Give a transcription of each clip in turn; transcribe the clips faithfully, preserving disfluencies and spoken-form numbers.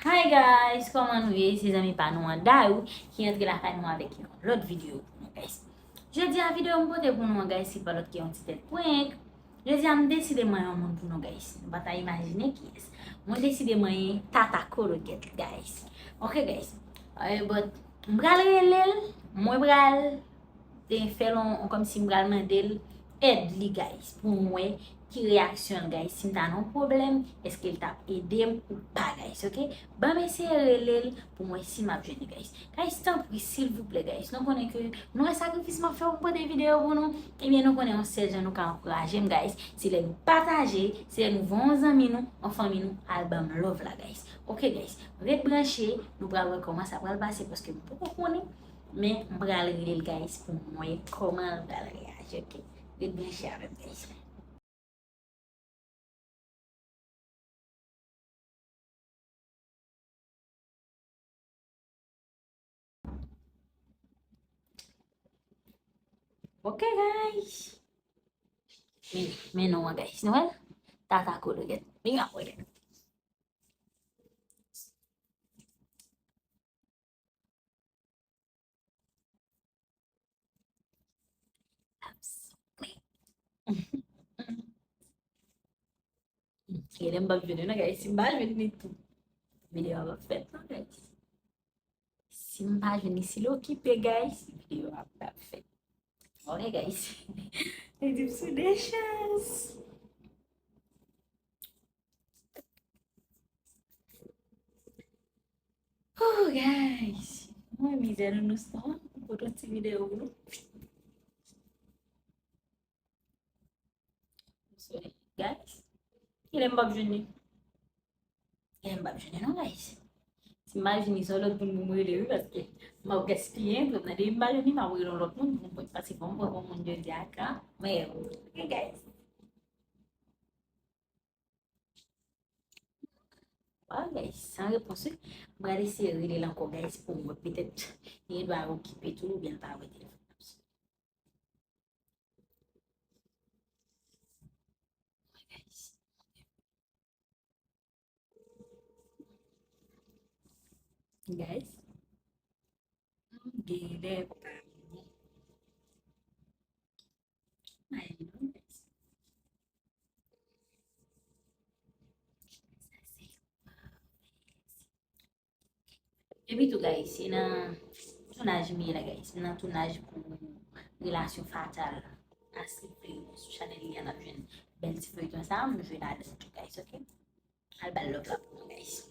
Hi guys, kòman nou ye? Se zanmi pa nou an Dayou ki antre lakay nou avèk yon lòt videyo pou nou guys. Jodi a videyo m pote pou nou an guys, se pa lòt ke yon ti tèt prank. Jodi a m deside manyen yon moun pou nou guys. Nou pa ta imajine kiyès. Mwen deside manyen Tata Kologèt guys. Ok guys. Eh, but m pral rele l, mwen pral te fè l on, on kòmsi m pral mande l èd li guys, pou m wè ki reyaksyon l guys, si m ta nan yon pwoblèm, èske l t ap ede m ou pa guys, ok? Ban m eseye rele l pou m wè si m ap jwenn li guys. Guys, tanpri, silvouplè guys, nou konnen ke nou wè sakrifis m ap fè pou pote videyo pou nou, ebyen nou konnen yon sèl jan nou ka ankouraje m guys, se lè nou pataje, se lè nou voye yon zanmi nou, yon fanmi nou al ban m love la guys. Ok guys, ret branche, nou pral wè kòman sa pral pase paske m poko konnen. Men m pral rele l guys pou m wè kòman l pral reyaji, ok? Ret branche avè m guys. Ok guys. Men, men non an guys, nou wè l? Tata Kologèt. Men ap wè l. Genlè m p ap jwenn li non guys. Si m pa jwenn li tou, videyo a p ap fèt non guys. Si m pa jwenn li, si l okipe guys, videyo a p ap fèt. Ok guys. Li di m sou de chans. Oh guys. Mwen mizè nou nou san. Pou tout ti videyo pou nou. Guys. Kilè m p ap jwenn li? Kilè m p ap jwenn li non guys. Si m pa jwenn li se yon lòt moun pou m rele wi paske m ap gaspiye enpe nan de m pa jwenn li m ap rele yon lòt moun pou m pase fò m pran yon moun jodi a kanmenm. Ok guys. Waw guys, san repons wi. M pral eseye rele l ankò guys pou m wè petèt li gendwa okipe tou oubyen l pa wè telefòn. Guys, m genlè pa wè. Ay non guys. Epi tou guys, se nan tounaj m ye la guys. M nan tounaj pou Relasyon Fatal. Ashley Fleury sou chanèl li a n ap jwenn bèl ti feyton sa, m jwe ladan tou guys, ok? Al ba l love la pou mwen guys.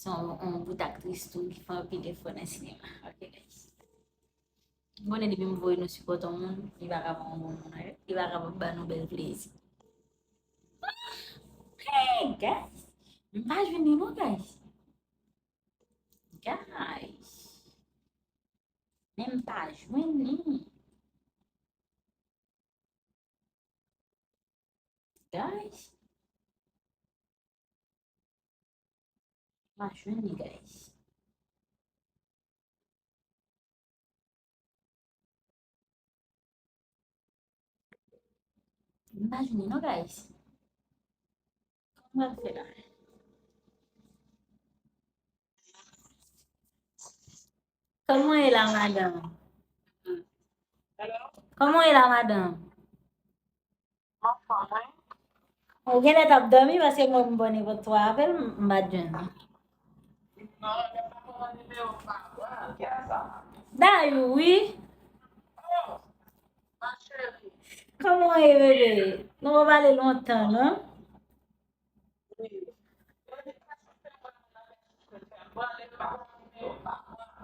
Se yon, yon bout aktris tou ki fè anpil efò nan sinema, ok guys? M konnen depi m voye nou sipòte yon moun, li pa ka pa yon bon moun, wi. Li pa ka pa ba nou bèl plezi. Hey, guys. M pa jwenn li non, guys. Guys. Men m pa jwenn li. Guys. M pa jwenn li, guys. M pa jwenn li non, guys. Kòman m fè la? Kòman w ye la, madanm? Kòman w ye la, madanm? Ou genlè t ap dòmi paske mwen m pran nenpòt twa apèl, m pa t jwenn ou. Dayou, wi. Kòman w ye, bebe? Nou pa pale lontan, non?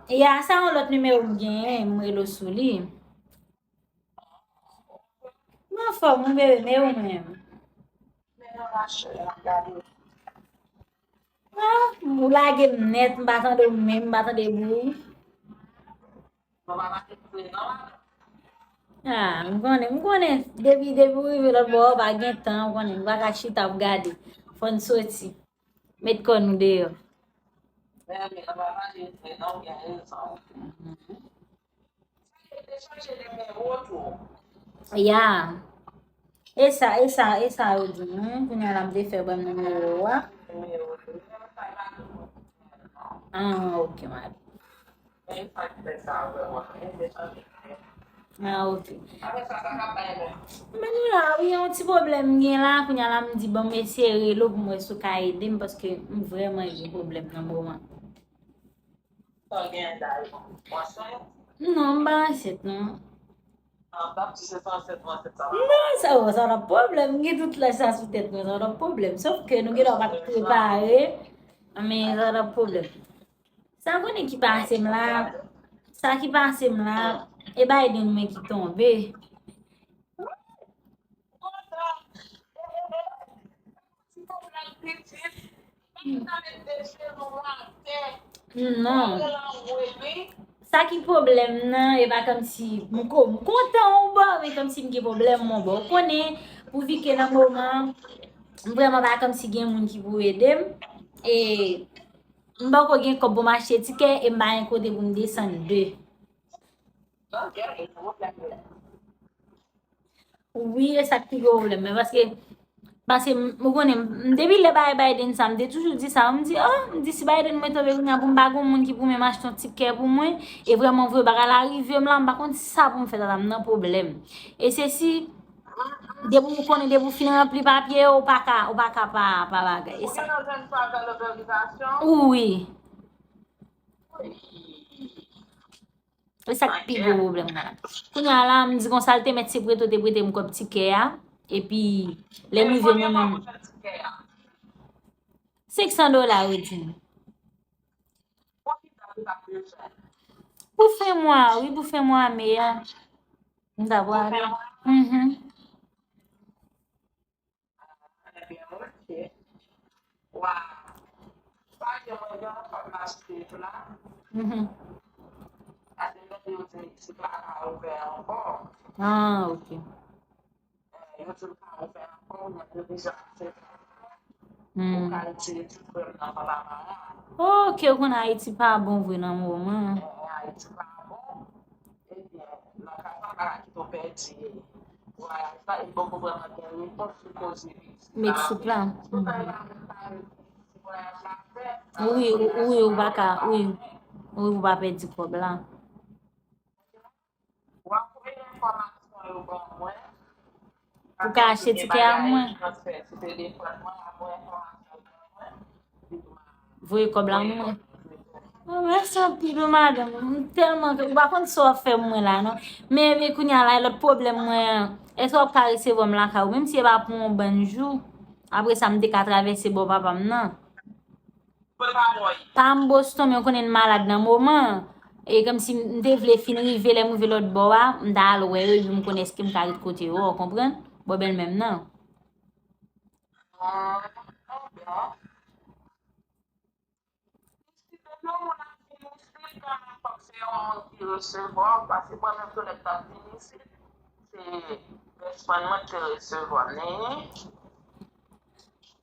Ya, sa yon lòt nimewo m genyen, m rele w sou li. M anfòm, wi, bebe, men ou menm? Ah, ou lage m nèt, m pa tande w menm, m pa tande bri. Ah, m konnen, m konnen. Depi, depi w rive lòt bò, w pa gen tan, m konnen. M pa ka chita ap gade. Fò n soti. Met kò nou deyò. Ya. E sa, e sa, e sa yo di m. Kounye a la m te fè ban m nimewo a. Ah, ok, madanm. Ah, ok. Men nou la, wi, yon ti pwoblèm m gen la, kounye a la, m di, bon, m eseye rele w pou m wè si w ka ede m, paske m vrèman gen pwoblèm nan moman. Non, m pa ansent, non. Non, sa, sa nan pwoblèm, m gen tout laj sa sou tèt mwen, sa nan pwoblèm. Sof ke nou gen dwa pa t prepare, men sa nan pwoblèm. Sa m konnen ki pase m la, sa ki pase m la, e Biden mwen ki tonbe. Non. Sa ki pwoblèm nan, e pa kòmsi m ko-, m kontan yon bò, men kòmsi m gen pwoblèm yon bò. Ou konnen, pou vi ke nan moman, m vrèman pa kòmsi gen moun ki pou ede m. E m poko gen kòb pou m achte tikè, e m pa gen kote pou m desann de. Wi, e sa k pi gwo pwoblèm mwen, paske, paske m, ou konnen, m, depi lè bagay Biden sa, m te toujou di sa, m di, oh, m di si Biden mwen tonbe kounye a pou m pa gen moun ki pou menm achte yon tikè pou mwen, e vrèman vre, bagay la rive m la, m pa konn sa pou m fè, tata, m nan pwoblèm. E se si, depi ou konnen, depi ou fin ranpli papye yo, ou pa ka, ou pa ka pa, pa bagay, e sa. Wi. E sa k pi gwo pwoblèm mwen la. Kounye a la, m di konsa, l te mèt se prete w te prete m kòb tikè a. Epi, lè m rive mwen menm. Senk san dola, yo di m. Pou fen mwa, wi, pou fen mwa me a. M ta pwale. Mhm. Ebyen, ok. Wa. Pa gen mwen gen ankò m achte la. Mhm. Paske lè yo di Meksik la ka ouvè ankò. Ah, ok. Eh, yo di l ka ouvè ankò, mwen te deja achte. Hmm. Pou kalite ti frè m nan pa la. Ok, ou konn Ayiti pa bon vre nan moman. Eh, Ayiti pa bon. Ebyen, nan ka sa, m pa ka kite w pèdi vwayaj la, e m poko vrèman gen repons sou koze Meksik la. Wi, wi, ou pa ka, wi. Wi, ou pa pèdi kòb la. W ap voye enfòmasyon yo ban mwen. Ou ka achte tikè a mwen. Voye kòb la mwen. Oh, mèsi anpil, wi, madanm. M tèlman, ou pa konn sa w ap fè mwen la, non. Men, men kounye a la, lòt pwoblèm mwen an, èske w ap ka resevwa m lakay ou? Menm si e pa pou yon bann jou, apre sa, m te ka travèse bò papa m nan. Pa m Boston, men ou konnen n malad nan moman. E kòmsi m te vle fin rive, lè m rive lòt bò a, m ta al wè yo, epi m konnen èske m ka ret kote yo, ou konprann? Bò bèlmè m nan. Yon moun ap vin isit, kanmenm fòk se yon moun ki resevwa w, paske mwen menm tou lè m t ap vin isit, se bèsmann mwen ki te resevwa m.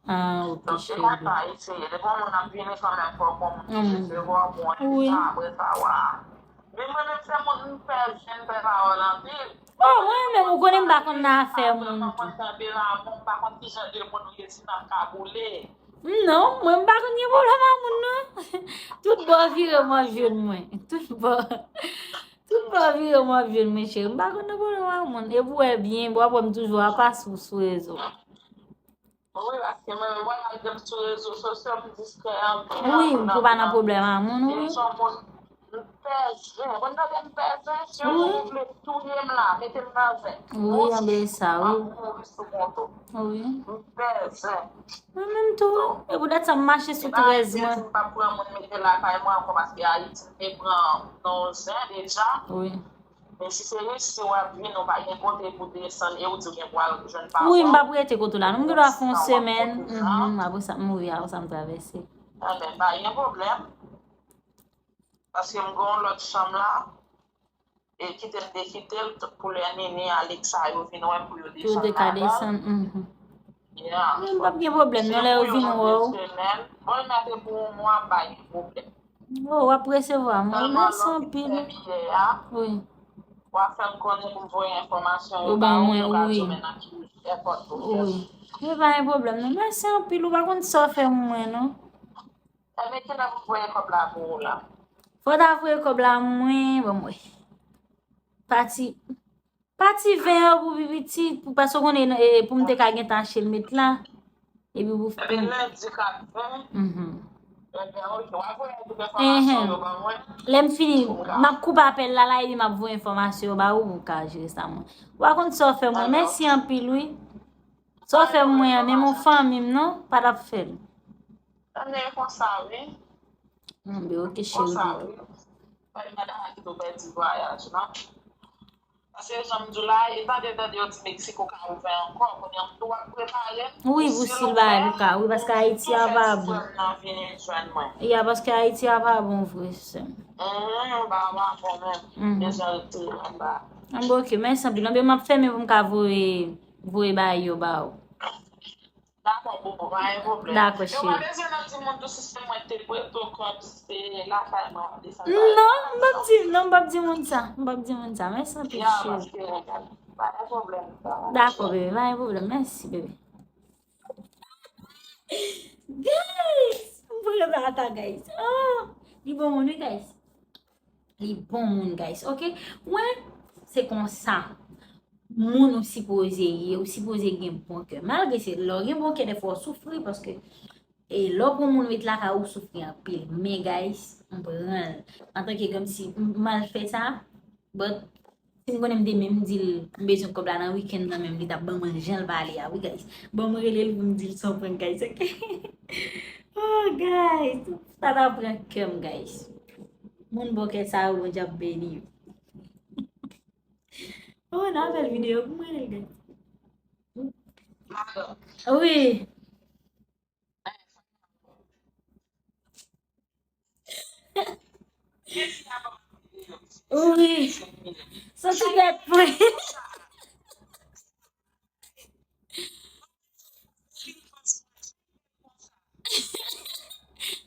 Ah, ok, cheri. Donk, se konsa, eseye. Depi yon moun ap vini, kanmenm fòk yon moun ki resevwa w pou yon ti tan, apre sa, w a. Men mwen menm, se moun m pè zen, m pè pawòl anpil. Oh, mwen menm, ou konnen m pa konn nan afè moun tou. Mwen konn tanperaman, m pa konn kijan de moun ou ye, si n ap kaboule. Non, mwen m pa konn gen pwoblèm ak moun, non. Tout bò vire m ap jwenn mwen. Tout bò. Tout bò vire m ap jwenn mwen, cheri. M pa konn gen pwoblèm ak moun. Epi w wè byen, w ap wè m toujou apa sou, sou rezo. Wi, paske mwen menm, mwen al gen sou rezo sosyo, m diskrè anpil. Wi, pou pa nan pwoblèm ak moun, wi. E son moun, m pè zen. Mwen tande m pè zen, si yon moun vle touye m la, mete m nan zen. Wi, anben sa, wi. M ap mouri sou kont ou. Wi. M pè zen. Mwen menm tou, e poutèt sa m mache sou trèz mwen. M pa pran moun mete lakay mwen ankò, paske Ayiti m te pran nan yon zen deja. Wi. Men si se isit w ap vin, ou pa gen kote pou desann, e ou di w gen pou al jwenn papa w. Wi, m p ap rete kote w la, non, m gen dwa fè yon semèn. Mhm, apre sa, m, wi, apre sa, m travèse. Enben, pa gen pwoblèm. Paske m gen yon lòt chanm la, e kite m dekite l, t-, pou lè Nini, Alexa, yo vin wè m pou yo desann ladan l. Pou yo te ka desann, mhm. Yeah. Mwen, m p ap gen pwoblèm, non, lè yo vin wè w. Bon, m mete pou yon mwa, pa gen pwoblèm. Oh, w ap resevwa mwen. Mèsi anpil. Wi. W ap fè m konnen pou m voye enfòmasyon yo ba ou, pou w ka di w menm nan ki èpòt pou w fè. Wi. Men pa gen pwoblèm, non. Mèsi anpil. Ou pa konn sa w fè mwen, non. Ebyen, kilè pou voye kòb la pou ou la? Fò w ta voye kòb la mwen, ban m wè. Pati, pati ven an pou pi piti, pou, paske w konnen, e, pou m te ka gentan achte l met la. Epi pou... Ebyen, lendi k ap ven. Mhm. Ebyen, ok, w a voye tout enfòmasyon yo ban mwen. Lè m fini, m ap koupe apèl la, la, epi m ap voye enfòmasyon yo ba ou pou w ka jere sa mwen. Ou pa konn sa w fè mwen. Mèsi anpil, wi. Sa w fè mwen an, menm yon fanmi m non, pa t ap fè l. Ann e konsa, wi. Bon, ben, ok, cheri. Konsa, wi. Pa gen madanm ki tou pèdi vwayaj, non. Paske jan m di w la, e tande, tande yo di Meksiko ka ouvè ankò, kounye a m tou ap prepare m. Wi, pou si l bagay pou ka, wi, paske Ayiti a pa bon. Pou fè ti frè m nan vini jwenn mwen. Ya, paske Ayiti a pa bon vre, sè m. Mhm, ba, ba bon menm. Mhm. Deja yo te anba. Bon, ok, mèsi anpil. Anben, m ap fèmen pou m ka voye, voye bagay yo ba ou. Dakò, boo, pa gen pwoblèm. Dakò, cheri. Yo pa bezwen nan di moun tou si se mwen te prete w kòb, se lakay mwen ap desann bagay sa. Non, m p ap di, non, m p ap di moun sa. M p ap di moun sa. Mèsi anpil, cheri. Ya, paske, pa gen pwoblèm. Dakò, bebe, pa gen pwoblèm. Mèsi, bebe. Guys! M voye ba ata, guys. Oh! Li bon moun, wi, guys. Li bon moun, guys. Ok? Mwen, se konsa. Moun ou sipoze ye, ou sipoze gen bon kè. Malgre se lè w gen bon kè, dèfwa w soufri, paske, e, lè w pran moun met lakay ou, ou soufri anpil. Men, guys, m pran l. Antanke kòmsi m mal fè sa, but si m konnen m te menm di l m bezwen kòb la nan wikenn nan menm, li t ap ban mwen jan l pale a, wi, guys. Ban mwen rele l pou m di l se yon prank, guys, ok? Oh, guys, sa ta pran kè m, guys. Moun bon kè sa yo, Bondye ap beni yo. Oh, nan bèl videyo pou mwen, guys. Wi. Wi. Santi tèt mwen.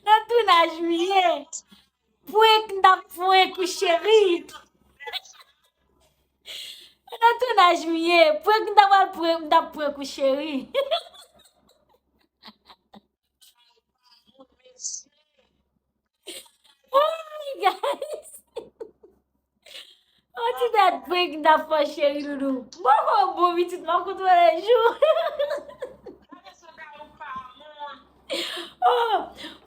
Nan tounaj m ye. Prank m t ap prank ou, cheri. Nan tounaj m ye. Prank m t ap prank, m t ap prank ou, cheri. Ay, guys. On ti dat prank m t ap fè, cheri doudou. Mwen fè yon bon pitit, m ap kontwole jou. Oh,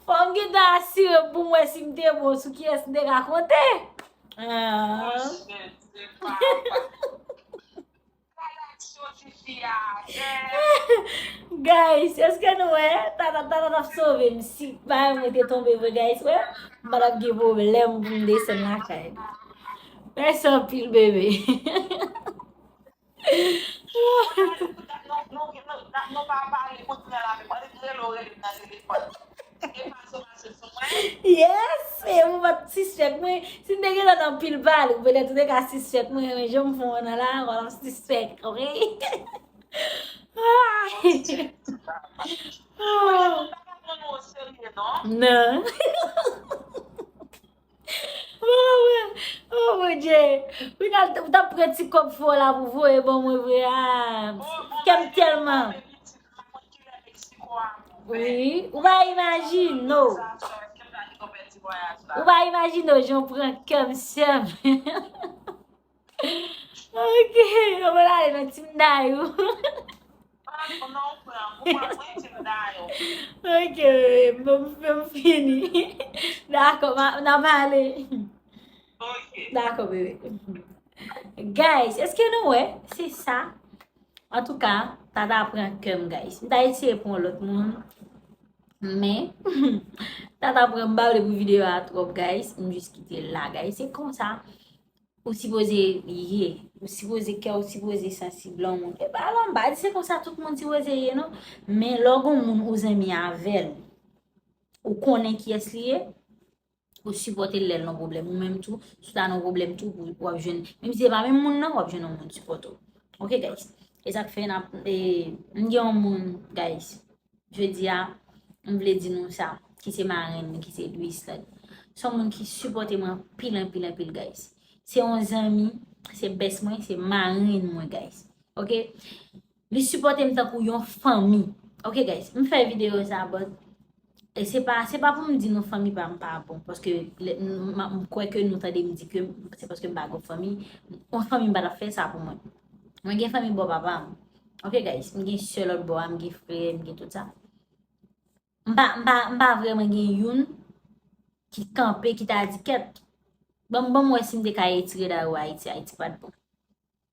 fò m gentan asire m pou m wè si m te bon, sou kiyès m te ka konte. Ah. Oh, shit, se papa. Guys, èske nou wè? Tata, Tata t ap sove m si bagay mwen te tonbe vre, guys. Wè, m pa t ap gen pwoblèm pou m desann lakay li. Mèsi anpil, bebe. Nou pa pale, kounye a la menm, annik rele w, rele m nan telefòn. Yes! E ou pa t sispèk mwen. Si m te gentan nan pil pale, petèt ou te ka sispèk mwen, men jan m fè w nan la, w ap sispèk, ok? Ay! Oh. Non. Oh, Bondye. Ou t ap pran ti kòb fò la pou voye ban mwen vre a. Kè m tèlman. Wi, ou pa imajine w. Ou pa imajine w, jan w pran kè m, sè m. Ok, yo pral ale nan Team Dayou. Ok, bebe, bon, m fini. Dakò, n a pale. Dakò, bebe. Guys, èske nou wè? Se sa. Antouka, Tata pran kè m, guys. M ta eseye pran lòt moun. Men, Tata pran m, m pa vle pou videyo a twòp, guys. M jis kite l la, guys. Se konsa. Ou sipoze ye. Ou sipoze kè, ou sipoze sansib lè yon moun. E pa lè m pa di se konsa tout moun sipoze ye, non. Men lè w gon moun ou zanmi avè l, ou konnen kiyès li ye, ou sipòte l lè l nan pwoblèm. Ou menm tou, si w ta nan pwoblèm tou, w ap jwenn, menm si se pa menm moun nan, w ap jwenn yon moun sipòte w. Ok, guys? E sa k fè n ap, e, m gen yon moun, guys. Jodi a, m vle di nou sa, ki se marenn mwen, ki se Luis la. Se yon moun ki sipòte mwen anpil, anpil, anpil, guys. Se yon zanmi, se bès mwen, se marenn mwen, guys. Ok? Li sipòte m tankou yon fanmi. Ok, guys, m fè videyo sa, but E se pa, se pa pou m di non, fanmi pa m pa bon, paske lè, m, m, m kwè ke nou tande m di ke se paske m pa gen fanmi, yon fanmi m pa t ap fè sa pou mwen. Mwen gen fanmi bò papa m. Ok, guys, m gen sè lòt bò a, m gen frè, m gen tout sa. M pa, m pa, m pa vrèman gen youn ki kanpe, ki ta di, kèt, ban m, ban m wè si m te ka retire Daou Ayiti, Ayiti pa t bon.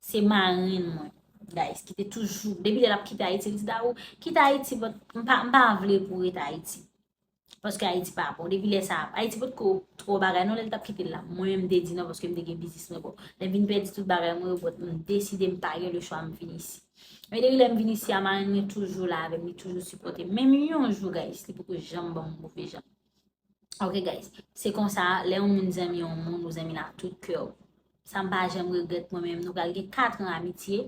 Se marenn mwen, guys, ki te toujou, depi lè l ap kite Ayiti, li di, Daou, kite Ayiti, but m pa, m pa vle pou w ret Ayiti. Paske Ayiti pa bon. Depi lè sa, Ayiti potko twò bagay non, lè l t ap kite l la. Mwen menm m te di non paske m te gen biznis mwen bon. Lè m vin pèdi tout bagay mwen yo, but m deside m pa gen lechwa, m vin isi. Men depi lè m vin isi a, marenn mwen toujou la avè m, li toujou sipòte m. Menm yon jou, guys, li poko janm ban m move jan. Ok, guys, se konsa, lè yon moun zanmi yon moun, ou zanmi l ak tout kè w. Sa m pa janm regrèt mwen menm. Nou pral gen kat an amitye.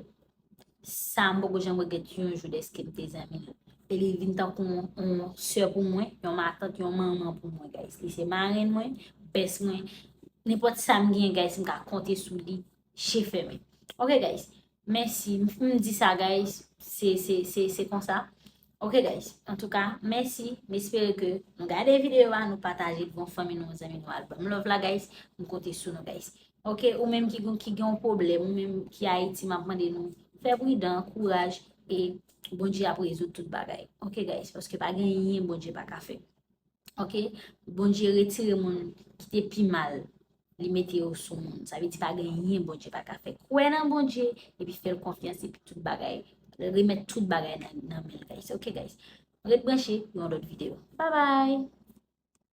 Sa m poko janm regrèt yon jou dèske m te zanmi l. E li vin tankou yon, yon sè pou mwen, yon matant, yon manman pou mwen, guys. Li se marenn mwen, best mwen. Nenpòt sa m gen, guys, m ka konte sou li, je fèmen. Ok, guys. Mèsi. M, m di sa, guys. Se, se, se, se konsa. Ok, guys. Antouka, mèsi. M espere ke nou gade videyo a, nou pataje l pou yon fanmi nou, yon zanmi nou, al ban m love la, guys. M konte sou nou, guys. Ok, ou menm ki, ki gen yon pwoblèm, ou menm ki Ayiti, m ap mande nou, fè pridan, kouraj, e Bondye ap rezoud tout bagay. Ok, guys, paske pa gen anyen Bondye pa ka fè. Ok? Bondye retire moun ki te pi mal, li mete yo sou moun. Sa vle di pa gen anyen Bondye pa ka fè. Kwè nan Bondye, epi fè l konfyans, epi tout bagay, remèt tout bagay nan, nan men l, guys. Ok, guys? Ret branche pou yon lòt videyo. Bye bye!